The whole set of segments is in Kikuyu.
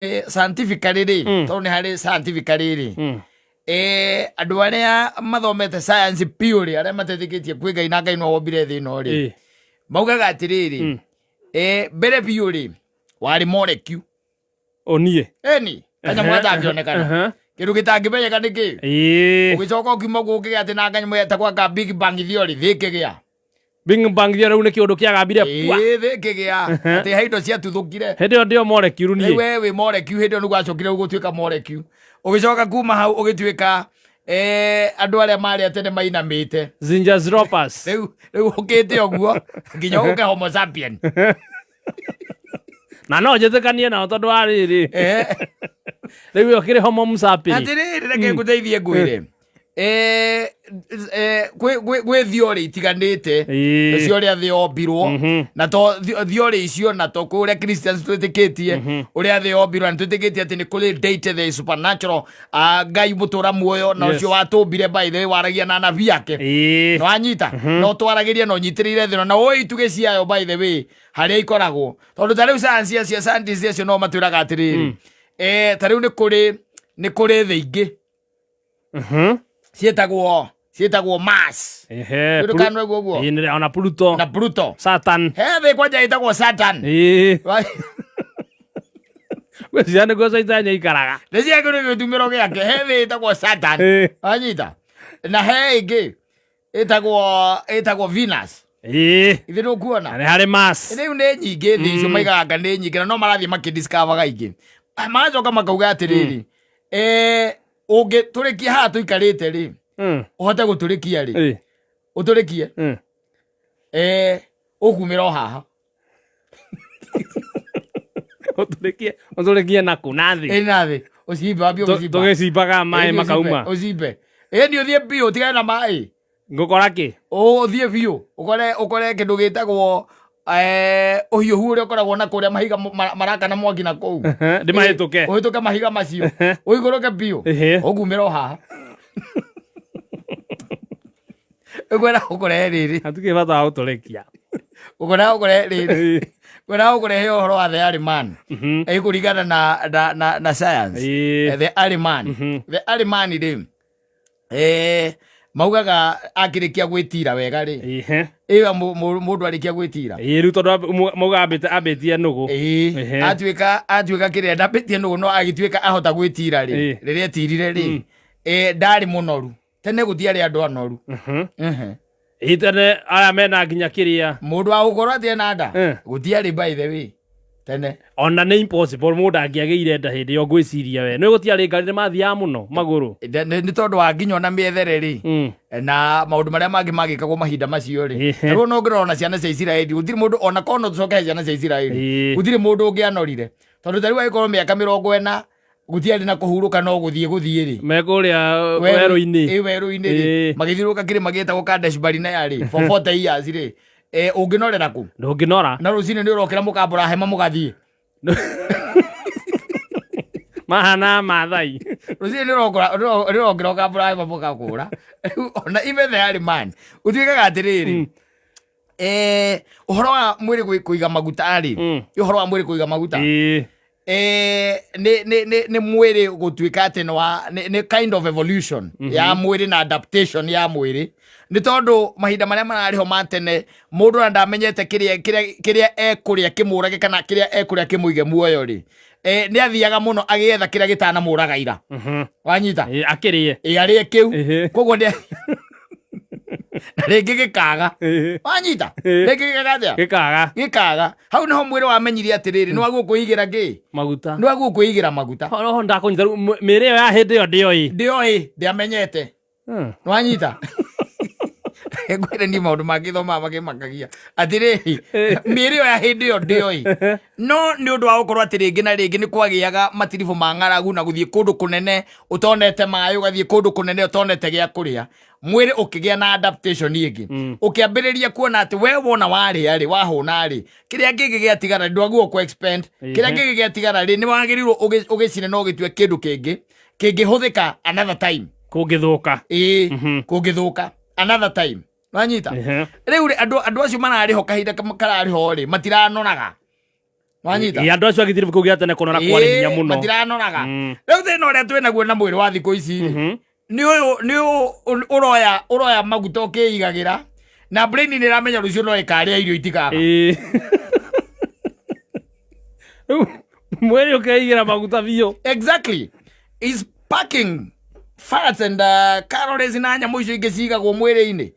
Scientifically rĩ, tondũ nĩ harĩ scientifically rĩ, andũ arĩa mathomete science biũ rĩ, arĩa matetĩkĩtie kwĩ Ngai na Ngai no wombire thĩ ĩno rĩ, maugaga atĩrĩrĩ, mbere biũ rĩ, warĩ molecule. Oniĩ. Eni kanyamũ gatangĩonekana, kĩndũ gĩtangĩmenyeka nĩ kĩ. Ũgĩcoka ũkiuma guo ũkĩgĩa atĩ na kanyamũ getagwo ka Big Bang Theory, thĩ ĩkĩgĩa. Big Bang Theory rĩu nĩ kĩũndũ kĩagambire pua. Ĩĩ, thĩ ĩkĩgĩa atĩ he indo ciatuthũkire. Hĩndĩ ĩyo ndĩo molecule rĩu niĩ. We wĩ molecule hĩndĩ ĩyo nĩguo acokire gũtuĩka molecule, ũgĩcoka kuma hau ũgĩtuĩka andũ arĩa marĩ a tene mainamĩte. Zinjazropas. Rĩu ũkĩte ũguo nginya ũke homo sapien. Na no njĩtĩkanie nao tondũ wa rĩrĩ, rĩu ĩyo kĩrĩ homo sapien. Atĩrĩrĩ, reke ngũteithie ngwĩre, gwĩ theory itiganĩte cio ũrĩa thĩ yombirwo, na to theory icio, na to kũrĩa Christians twĩtĩkĩtie ũrĩa thĩ yombirwo, na twĩtĩkĩtie atĩ nĩ kũrĩ deity, the supernatural, Ngai mũtũra muoyo na ũcio watũmbire, by the way, waragia na anabii ake. No anyita no twaragĩria na ũnyitĩrĩire thĩ ĩno na ũĩ itugĩ ciayo, by the way, harĩa ikoragwo, tondũ ta rĩu science acio, scientists acio no matwĩraga atĩrĩrĩ, ta rĩu nĩ kũrĩ thĩ ingĩ ciĩtagwo Mars. Ndũkanwe guo. Ĩĩ, ona Pluto. Na Pluto. Saturn. He thĩ kwanja ĩtagwo Saturn. Gwĩciria nĩkuo Caitani aikaraga. Nĩ ciakĩrĩ gĩtumĩro gĩake. He thĩ ĩtagwo Saturn. Wanyita na he ĩngĩ ĩtagwo Venus. Ithe ndũkuona? Na nĩ harĩ Mars. Rĩu nĩ nyingĩ thĩ icio, maiganga nĩ nyingĩ na no marathiĩ makĩdiscoverga ingĩ. Magacoka makauga atĩrĩrĩ, ũngĩtũrĩkia haha tũikarĩte rĩ, ũhote gũtũrĩkia rĩ, ũtũrĩkie, ũkumĩra o haha. Ũtũrĩkie naku na thĩ? Ĩ, na thĩ ũcimbe, wambie gũcimba. Tũgĩcimbaga maĩ Ĩni makauma. Ũcimbe, ĩni ũthiĩ biũ ũtigane na maĩ. Ngũkora kĩ? Ũthiĩ biũ ũkore kĩndũ gĩtagwo ũhiũhu ũrĩa ũkoragwo na kũrĩa mahiga marakana mwaki na kũu. Ndĩmahĩtũke. Ũhĩtũke mahiga macio, ũikũrũke biũ, ũkumĩra o haha ũkwenda gũkũrehe rĩrĩ. Hatikĩrĩ bata wa gũtũrĩkia. Ũkwenda gũkũrehe rĩrĩ, kwenda gũkũrehe ũhoro wa the early man, ĩkũringana na science. The early man, the early man rĩ, maugaga akĩrĩkia gwĩtira wega rĩ, ĩyo mũndũ arĩkia gwĩtira. Ĩĩ, rĩu tondũ mauga ambĩtie nũgũ. Ĩĩ. Atuĩka kĩrĩa ndambĩtie nũgũ, no agĩtuĩka ahota gwĩtira rĩ, rĩrĩa etirire rĩ, ndarĩ mũnoru. Tene gũtiarĩ andũ anoru. Ĩĩ, tene aya mena nginya kĩrĩa. Mũndũ wa gũkorwo atĩ ena nda, gũtiarĩ, by the way, tene. Ona nĩ impossible mũndũ angĩagĩire nda hĩndĩ ĩyo, ngwĩciria we nĩ gũtiarĩ ngari, nĩ mathiaga mũno magũrũ. Nĩ tondũ wa nginya ona mĩethere rĩ, na maũndũ marĩa mangĩ magĩkagwo mahinda macio rĩ. Rĩu ona ũngĩrora ona ciana cia Isiraeli, gũtirĩ mũndũ ona korwo no tũcoke he ciana cia Isiraeli, gũtirĩ mũndũ ũngĩanorire, tondũ ta rĩu agĩkorwo mĩaka 40 gũtiarĩ na kũhurũka, no gũthiĩ rĩ. Me kũrĩa werũ-inĩ. Ĩ, werũ-inĩ rĩ, magĩthiũrũrũka kĩrĩma gĩtagwo Kadesh Barnea rĩ, for 40 years rĩ, ũngĩnorera kũ? Ndũngĩnora. Na rũcinĩ nĩ ũrokĩra mũkambũra hema mũgathiĩ. Mahana Maathai. Rũcinĩ nĩ ũrokĩra ũkambũra hema mũgakũra. Rĩu ona even the early man ũtuĩkaga atĩrĩrĩ, ũhoro wa mwĩrĩ kũiga maguta rĩ, ũhoro wa mwĩrĩ kũiga maguta, nĩ mwĩrĩ gũtuĩka atĩ nĩ kind of evolution ya mwĩrĩ na adaptation ya mwĩrĩ, nĩ tondũ mahinda marĩa mararĩ ho ma tene, mũndũ ona ndamenyete kĩrĩa ekũrĩa kĩmũrage kana kĩrĩa ekũrĩa kĩmũige muoyo rĩ, nĩ athiaga mũno agĩetha kĩrĩa gĩtanamũraga ira. Wanyita? Ĩĩ, akĩrĩe. Ĩ, arĩe kĩu. Koguo nĩ na rĩngĩ gĩkaga. Wanyita? Rĩngĩ gĩkaga atĩa? Gĩkaga. Gĩkaga. Hau nĩho mwĩrĩ wamenyire atĩrĩrĩ, nĩ wagwo kwĩigĩra kĩ? Maguta. Nĩ wagwo kwĩigĩra maguta. Roho ndakũnyita rĩu, mĩĩrĩ ĩyo ya hĩndĩ ĩyo ndĩoĩ. Ndĩoĩ, ndĩamenyete. Nĩwanyita? Ngwĩre niĩ maũndũ mangĩ thomaga makĩmakagia atĩrĩrĩ, mĩĩrĩ ĩyo ya hĩndĩ ĩyo ndĩoĩ, no nĩ ũndũ wa gũkorwo atĩ rĩngĩ na rĩngĩ nĩ kwagĩaga matiribũ ma ng'aragu na gũthiĩ kũndũ kũnene ũtonete maĩ, ũgathiĩ kũndũ kũnene ũtonete gĩa kũrĩa, mwĩrĩ ũkĩgĩa na adaptation ĩngĩ, ũkĩambĩrĩria kuona atĩ we wona warĩa rĩ, wahũna rĩ, kĩrĩa kĩngĩ gĩatigara ndwagĩrĩirwo kũ expend. Kĩrĩa kĩngĩ gĩatigara rĩ, nĩ wagĩrĩirwo ũgĩcine na ũgĩtue kĩndũ kĩngĩ kĩngĩhũthĩka another time. Kũngĩthũka. Ĩĩ, kũngĩthũka another time. Wanyita? Rĩu rĩ, andũ acio mararĩ ho kahinda kararĩ ho rĩ, matiranoraga. Wanyita? Ĩ, andũ acio a gĩthirĩbu kĩu gĩa tene kũnora kwarĩ hinya Ĩĩ, mũno. Matiranoraga. Rĩu thĩna ũrĩa twĩ naguo na mwĩrĩ wa thikũ ici rĩ, nĩ ũyũ nĩ ũyũ ũroya ũroya maguta ũkĩigagĩra na brain nĩ ĩramenya rũciũ no ĩkarĩa irio itikaga. Ĩ. Rĩu mwĩrĩ ũkeigĩra maguta biũ. Exactly, is packing fats and calories na nyamũ icio ingĩ cigagwo mwĩrĩ-inĩ,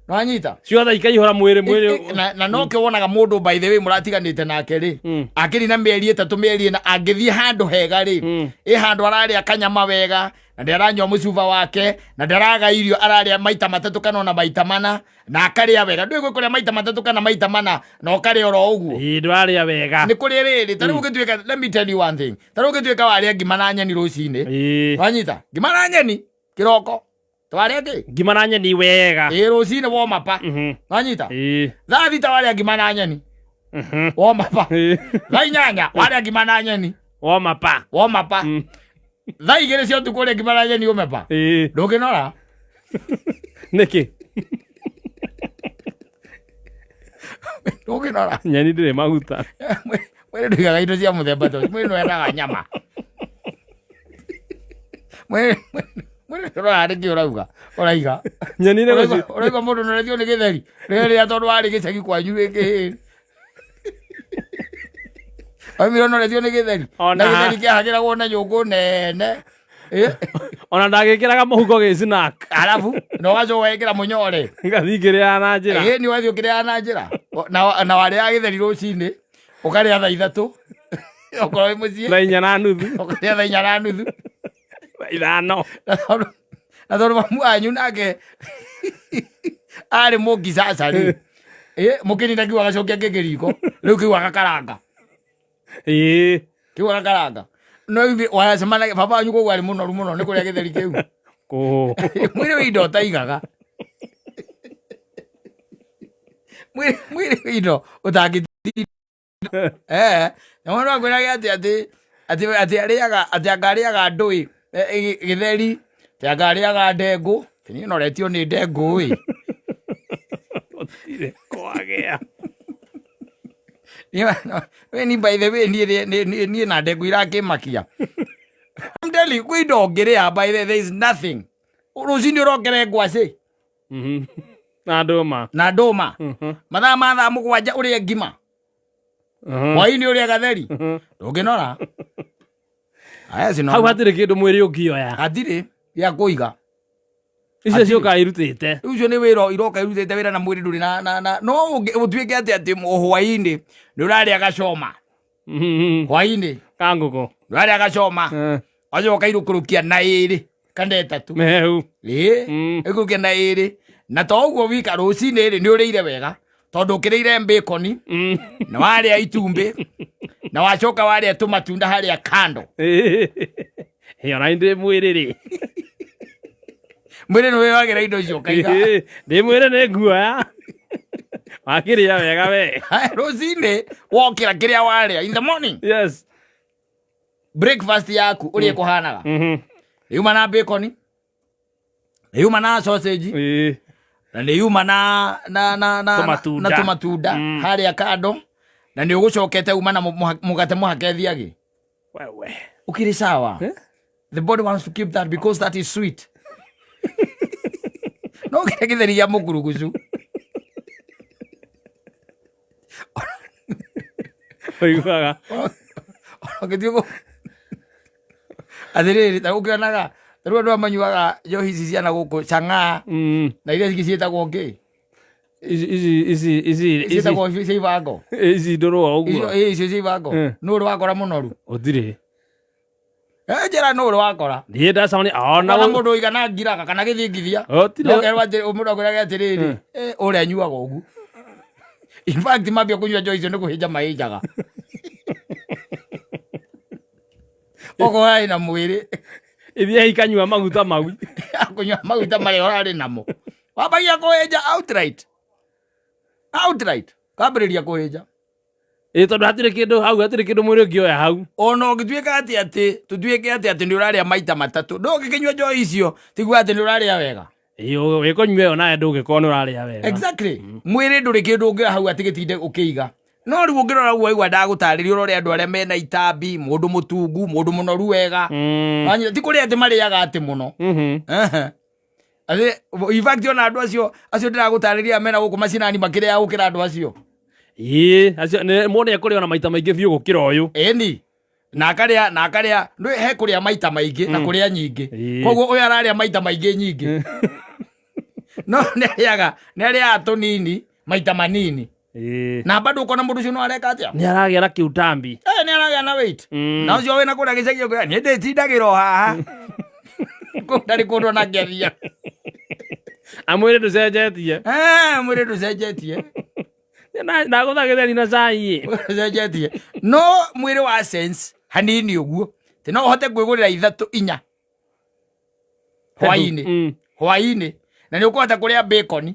nwanyita? Ciothe ikaihũra mwĩrĩ mwĩrĩ. Na nokĩo wonaga mũndũ, by the way, mũratiganĩte nake rĩ, akĩrĩ na mĩeri 3, mĩeri 4, angĩthiĩ handũ hega rĩ, ĩ handũ ararĩa kanyama wega na ndaranyua mũcuba wake na ndaraga irio, ararĩa maita matatũ kana ona maita mana na akarĩa wega. Ndũĩ gwĩ kũrĩa maita matatũ kana maita mana na ũkarĩa oro ũguo. Ĩ, ndũrarĩa wega. Nĩ kũrĩ rĩrĩ, ta rĩu ũngĩtuĩka, let me tell you one thing, ta rĩu ũngĩtuĩka warĩa ngima na nyeni rũcinĩ, wanyita, ngima na nyeni kĩroko, twarĩa kĩ? Ngima na nyeni wega. Ĩ, rũcinĩ woma pa. Wanyita? Thaa 6 warĩa ngima na nyeni, woma pa. Thaa 8 warĩa ngima na nyeni, woma pa. Woma pa. Thaa 2 cia ũtukũ ũrĩa ngima na nyeni, ũme pa. Ndũngĩnora. Nĩkĩ? Ndũngĩnora. Nyeni ndĩrĩ maguta. Mwĩrĩ ndũigaga indo cia mũthemba ta ũcio. Mwĩrĩ nĩwendaga nyama. Mwĩrĩ mwĩrĩ ndũroraga nĩkĩ ũrauga ũraiga. Nyeni nĩ Ũraigua mũndũ noretio nĩ gĩtheri rĩrĩa tondũ warĩ gĩcagi kwanyu wĩ kĩhĩĩ, waumire ũnoretio nĩ gĩtheri Ona na gĩtheri kĩahagĩragwo na nyũngũ nene. Ona ndagĩkĩraga mũhuko gĩ snack. Arabu na ũgacoka ũgekĩra mũnyore. Ngathiĩ ngĩrĩaga na njĩra. Ĩ, nĩ wathiĩ ũkĩrĩaga na njĩra. Na warĩaga gĩtheri rũcinĩ, ũkarĩa thaa 3 okorwo wĩ mũciĩ. Thaa 4:30. Ũkarĩa thaa 4:30. Thaa 5. Na tondũ mamu wanyu nake arĩ mũngicaca rĩ, mũkĩnina kiu agacokia kĩngĩ riko, rĩu kĩu agakaranga. Kĩu agakaranga, no ithuĩ wacemanagia baba wanyu koguo arĩ mũnoru mũno nĩ kũrĩa gĩtheri kĩu. Kũ Mwĩrĩ wĩ indo ũtaigaga, mwĩrĩ wĩ indo ũtangĩ na mwana akwĩraga atĩ arĩaga atĩ anga arĩaga ndũĩ, gĩtheri, atĩ anga arĩaga ndengũ. Atĩ niĩ noretio nĩ ndengũ ĩ. Gũtirĩ kwagĩa. We ni, by the way, niĩ na ndengũ irakĩmakia. I'm telling you, kwĩ indo ũngĩrĩa, by the way, there is nothing. Rũcinĩ ũrokere ngwacĩ Na ndũma. Na ndũma. Mathaa ma thaa 7 ũrĩe ngima. Hwainĩ ũrĩe gatheri. Ndũngĩnora. Aya cino Hau hatirĩ kĩndũ mwĩrĩ ũngĩoya. Hatirĩ gĩa kũiga. Icio Hatirĩ. ciũkaga irutĩte. Rĩu ũcio nĩ wĩra iroka irutĩte wĩra na mwĩrĩ ndũrĩ na no ũtuĩke atĩ hwainĩ nĩ ũrarĩa gacoma. Hwainĩ Ka ngũkũ. nĩ ũrarĩa gacoma. Wacoka ũkairũkũrũkia na ĩrĩ kana ĩtatũ. Mehu. Ĩĩ. Ĩkũrũkia na ĩrĩ na to ũguo wika, rũcinĩ rĩ nĩ ũrĩire wega tondũ ũkĩrĩire bacon na warĩa itumbĩ na wacoka warĩa tũmatunda harĩa kando. Ĩ, ona ndĩ mwĩrĩ rĩ. Mwĩrĩ nĩ wĩyagĩra indo icio ũkaiga. Ndĩ mwĩrĩ nĩ nguoya wakĩrĩa wega we. Haya, rũcinĩ wokĩra kĩrĩa warĩa in the morning, breakfast yaku ũrĩa ĩkũhanaga, yuma na bacon, yuma na sausage na nĩ yuma na Tũmatunda. na tũmatunda harĩa kando, na nĩ ũgũcokete uma na mũgate mũhake thiagĩ. Wewe. Ukiri sawa. Eh? The body wants to keep that because that is sweet. No kĩrĩa gĩtheri gĩa mũkurugucu. Ũiguaga. Ũgĩthiĩ atĩrĩrĩ, ta ũkĩonaga ta rĩu andũ aya manyuaga njohi ici ciana gũkũ, chang'aa, na iria cingĩ ciĩtagwo ngĩ? Ici ici ici ici ici Ciĩtagwo cia ibango. Ici ndũrũ o icio ũguo. Ĩ, icio cia ibango. Nũ ũrĩ wakora mũnoru? Gũtirĩ. Njĩra nũ ũrĩ wakora? Niĩ ndacemania ona ona mũndũ ũigana ngiraga kana gĩthingithia. Gũtirĩ. No kerwo atĩ mũndũ akwĩraga atĩrĩrĩ, ũrĩa anyuaga ũguo, in fact mambia kũnyua njohi icio nĩ kũhĩnja mahĩnjaga okorwo arĩ na mwĩrĩ. Ithiĩ ikanyua maguta mau. Kũnyua maguta marĩa ũrarĩ namo, wambagia kũhĩnja outright, outright kambĩrĩria kũhĩnja. Ĩ, tondũ hatirĩ kĩndũ hau, hatirĩ kĩndũ mwĩrĩ ũngĩoya hau. Ona ũngĩtuĩka atĩ tũtuĩke atĩ nĩ ũrarĩa maita matatũ, ndũngĩkĩnyua njohi icio tiguo atĩ nĩ ũrarĩa wega. Ĩ, wĩkũnyua ĩyo nawe ndũngĩkorwo nĩ ũrarĩa wega. Exactly, mwĩrĩ ndũrĩ kĩndũ ũngĩoya hau atĩ gĩtinde ũkĩiga. No rĩu ũngĩrora ũguo waigua ndagũtarĩria ũrore andũ arĩa mena itambi, mũndũ mũtungu, mũndũ mũnoru wega. Wanyita, ti kũrĩa atĩ marĩaga atĩ mũno. Ehe. Atĩ, in fact ona andũ acio acio ndĩragũtarĩria mena gũkũ macinani makĩrĩaga gũkĩra andũ acio. Ĩĩ, acio mũndũ nĩekũrĩa ona maita maingĩ biũ gũkĩra ũyũ. Ĩni. Na akarĩa na akarĩa ndũĩ he kũrĩa maita maingĩ na kũrĩa nyingĩ. Koguo ũyũ ararĩa maita maingĩ nyingĩ. No nĩarĩaga nĩarĩaga tũnini maita manini. Na bado ukona mũndũ ũcio no areka atĩa? Nĩ aragĩa na kĩutambi. Eh, nĩ aragĩa na weight. Na ũcio wĩna kũrĩa gĩcagi ũkwĩra niĩ ndĩtindagĩra o haha. Kũu ndarĩ kũndũ ona angĩathiaga. Amwĩrĩ ndũcenjetie. Eh, mwĩrĩ ndũcenjetie. Ndagũtha gĩtheri na cai. Ndũcenjetie. No mwĩrĩ wa sense hanini ũguo. Atĩ no ũhote kwĩgũrĩra ithatũ inya hwainĩ. Hwainĩ. Na nĩ ũkũhota kũrĩa bacon.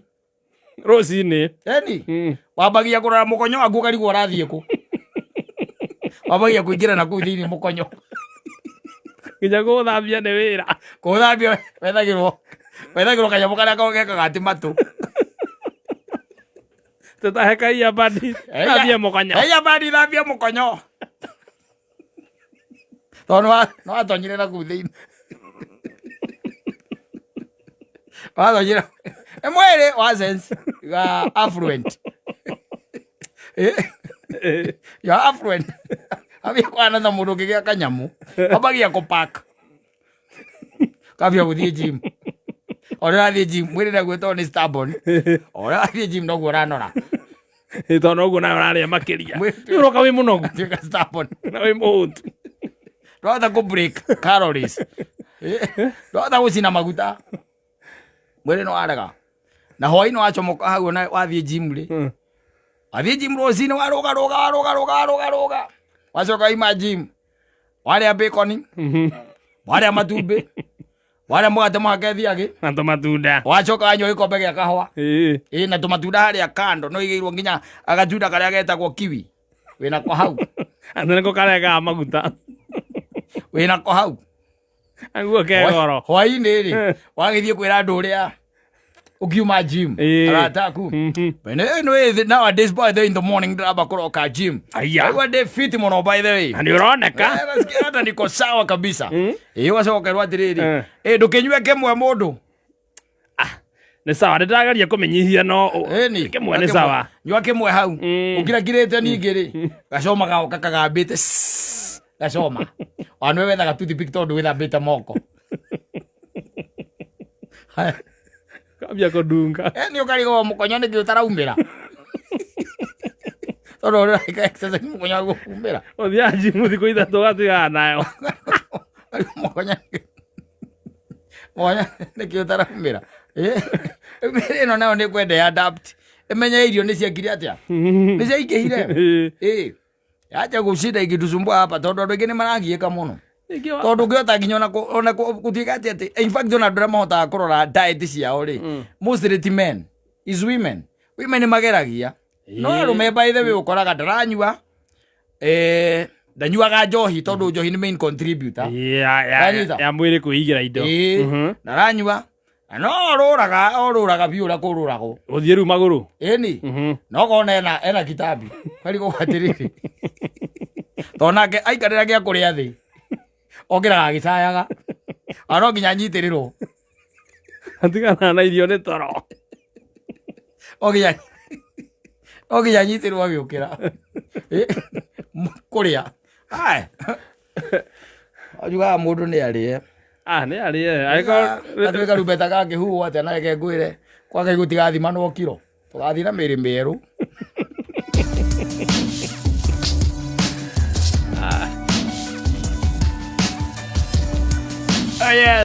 Rũcinĩ. Eni. Wambagia kũrora mũkonyo waku ũkarigwo ũrathiĩ kũ. Wambagia kũingĩra na kũu thĩinĩ mũkonyo. Nginya gũthambia nĩ wĩra. Kũthambia wethagĩrwo wethagĩrwo kanyamũ karĩa gekaga atĩ matũ. Tũtahe kaiya bandi. Thambia mũkonyo. Kaiya bandi thambia mũkonyo. Tondũ nĩ watonyire na kũu thĩinĩ. Watonyire. Nĩ mwĩrĩ wa sense. You are affluent. You are affluent. Ambia kũhana ta mũndũ ũngĩgĩa kanyamũ. Ambagia kũpack. Kambia gũthiĩ gym. O ũrĩa ũrathiĩ gym, mwĩrĩ naguo tondũ nĩ stubborn. O ũrĩa ũrathiĩ gym noguo ũranora. Ĩ, tondũ noguo nawe ũrarĩa makĩria. Nĩ ũroka wĩ mũnogu. Tuĩka stubborn. Na wĩ mũhũtu. Ndwahota kũ break calories. Ndwahota gũcina maguta. Mwĩrĩ nĩ warega. Na hwaĩ-inĩ wacomoka hau ona wathiĩ gym rĩ. Wathiĩ gym rũcinĩ warũga rũga warũga rũga warũga rũga. Wacoka waima gym. Warĩa bacon. Warĩa matumbĩ. Warĩa mũgate mũhake thiagĩ. Na tũmatunda. Wacoka wanyua gĩkombe gĩa kahũa. Ĩĩ. Ĩĩ na tũmatunda harĩa kando no igĩirwo nginya agatunda karĩa getagwo kiwi. Wĩnako hau. Atĩ nĩko karengaga maguta. Wĩnako hau. Aguo ke goro. Hwaĩ-inĩ rĩ, wagĩthiĩ kwĩra andũ ũrĩa ũkiuma gym. Ĩĩ. Arata aku. Bene, anyway, nowadays by the in the morning ndĩramba kũroka gym. Aya. Ndaigua ndĩ fit mũno by the way. Na nĩ ũroneka. Eh, nasikia hata niko sawa kabisa. Ĩĩ ũgacoka ũkerwo atĩrĩrĩ, Eh. ĩ ndũkĩnyue kĩmwe mũndũ. Nĩ sawa, nĩ ndĩrageria kũmĩnyihia no Ĩni. kĩmwe nĩ sawa. Nyua kĩmwe hau. Ũkirakirĩte ningĩ rĩ, gacoma gagoka kagambĩte sss, gacoma. Ona nĩwe wethaga toothpick tondũ wĩthambĩte moko. Haya. Kambia kũndunga. Eh, nĩ ũkarigwo mũkonyo nĩkĩ ũtaraumĩra. Tondũ ũreka exercise mũkonyo waku ũkumĩra. Ũthiaga gym thikũ ithatũ ũgatigana nayo. Mũkonyo mũkonyo nĩkĩ ũtaraumĩra. Eh, rĩu mĩĩrĩ ĩno nayo nĩ kwenda ya adapt. Ĩmenye irio nĩ ciekire atĩa? Nĩ ciaingĩhire. Ĩĩ. Yacha gũcinda igĩtusumbua hapa tondũ andũ aingĩ nĩ maragiĩka mũno. Tondũ ũngĩhota nginya ona ona gũtuĩka atĩ atĩ in fact ona andũ arĩa mahotaga kũrora diet ciao rĩ, mostly ti men, is women. Women nĩ mageragia. No arũme by the way ũkoraga ndaranyua, eh, ndanyuaga njohi tondũ njohi nĩ main contributor. Wanyita? Ya mwĩrĩ kwĩigĩra indo. Ĩĩ, ndaranyua. Na no orũraga orũraga biũ ũrĩa kũrũragwo. Gũthiĩ rĩu magũrũ. Ĩni. No kona ena ena kitambi. Karigwo atĩrĩrĩ. Tondũ nake aikarĩra gĩa kũrĩa thĩ. Okĩraga agĩcayaga. Ona no nginya anyitĩrĩrwo. Atigana na irio nĩ toro. O nginya anyitĩrĩrwo agĩũkĩra. Kũrĩa. Aya. Anjugaga mũndũ nĩ arĩe. Ah, nĩ arĩe. Angĩkorwo Gatuĩ karumbeta gangĩhuhwo atĩa na reke ngwĩre kwa Ngai gũtigathimanwo kiro. Tũgathiĩ na mĩĩrĩ mĩerũ. Oh, yeah.